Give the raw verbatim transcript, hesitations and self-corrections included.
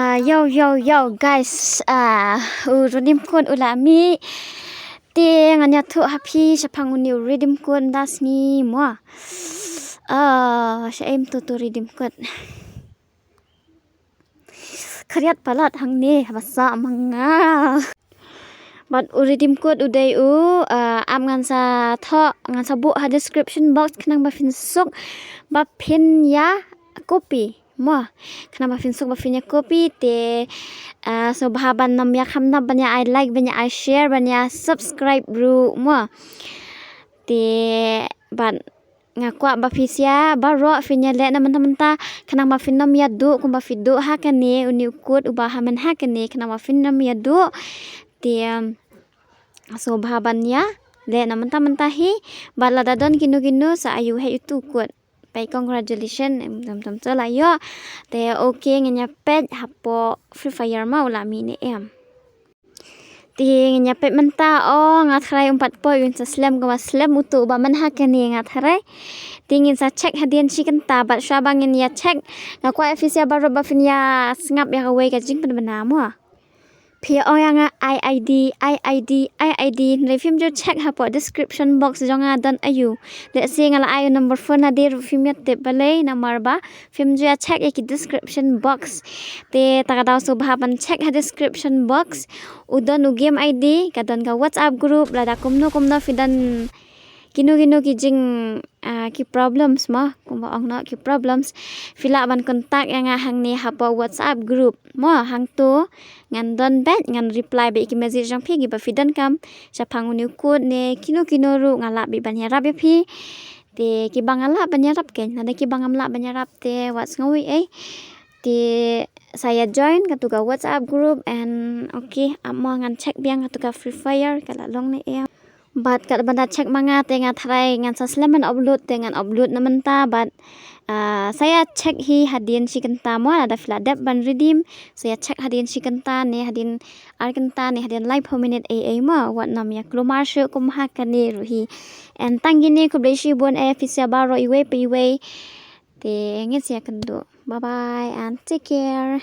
Ah, yo, yo, yo, guys. Ah, u redeem code u la mih. Te ngan ïathuh ha phi shaphang une u redeem code mynta sngi mo. Ah, sha em tu tu redeem code. Khriat palat hangne, basa manga. Bad u redeem code u dei u, ah, ap ngan sa thoh, ngan sa buh ha description box khnang ba phin suk, ba phin ïa copy. Mo, khnang ba phin suk ba phin ïa copy te, ah, sngewbha ban nym ïa kham nap ban ïa ai like, ban ïa ai share, ban ïa subscribe ruh mo. Te bad nga kwah ba phi sha baroh phin ïa leh na mynta mynta khnang ba phin nym ïa duh kumba phi duh ha kane une u code uba ha mynta ha kane khnang ba phin nym ïa duh. Te, um, sngewbha ban ïa leh na mynta mynta hi bad lada don kino kino sa ïoh heh utu u code. Peit congratulation, em, tam tam so la ïoh. Te okay, ngin ïa peit hapoh Free Fire ma u la mih ne em. Te ngin ïa peit mynta, oh, nga tharai um pat poi, un sa slem kumba slem utu uba mynta ha kane nga tharai. Te ngin sa check hadien shi kynta bad shuwa ba ngin ïa check, nga kwah ïa phi sha baroh ba phin ïa sngap ïa kawei ka jingpynbna mo. Phi ong ïa nga I I D, I I D, I I D. Hynrei phim ju check hapoh description box jong nga don aiu. Let's say nga la ai u number phone hadien ruh phim ïa tip balei namar ba phim ju ïa check ïa ki description box. Te ta ka daw sngewbha ban check ha description box. U don u game I D, ka don ka WhatsApp group, lada kumno kumno phi don kino kino ki jing, ah, ki problems mo, kumba ong noh ki problems. Phi lah ban contact ïa nga hangne hapoh WhatsApp group mo, hangtu ngan don beit, ngan reply beit ki message jong phi kiba phi donkam shaphang une u code ne kino kino ruh nga lah beit ban ïarap ïa phi. Te kiba nga lah ban ïarap kein, lada kiba ngam lah ban ïarap te wat sngew ei ei. Te sa ïa join katu ka WhatsApp group and okay, ap mo ngan check biang katu ka Free Fire ka la long ne em. Bad katba da check ma nga te nga tharai ngan sa slem ban upload te ngan upload na mynta bad, ah, sa ïa check hi hadien shi kynta mo, lada phi la dep ban redeem sa ïa check hadien shi kynta ne hadien ar kynta ne hadien laiphew minit ei ei mo, wat nym ïa kulmar shuh kum ha kane ruh hi. And tang kine, khublei shibun ïa phi sha baroh iwei pa iwei. Te ngin sa ïakynduh. Bye bye and take care.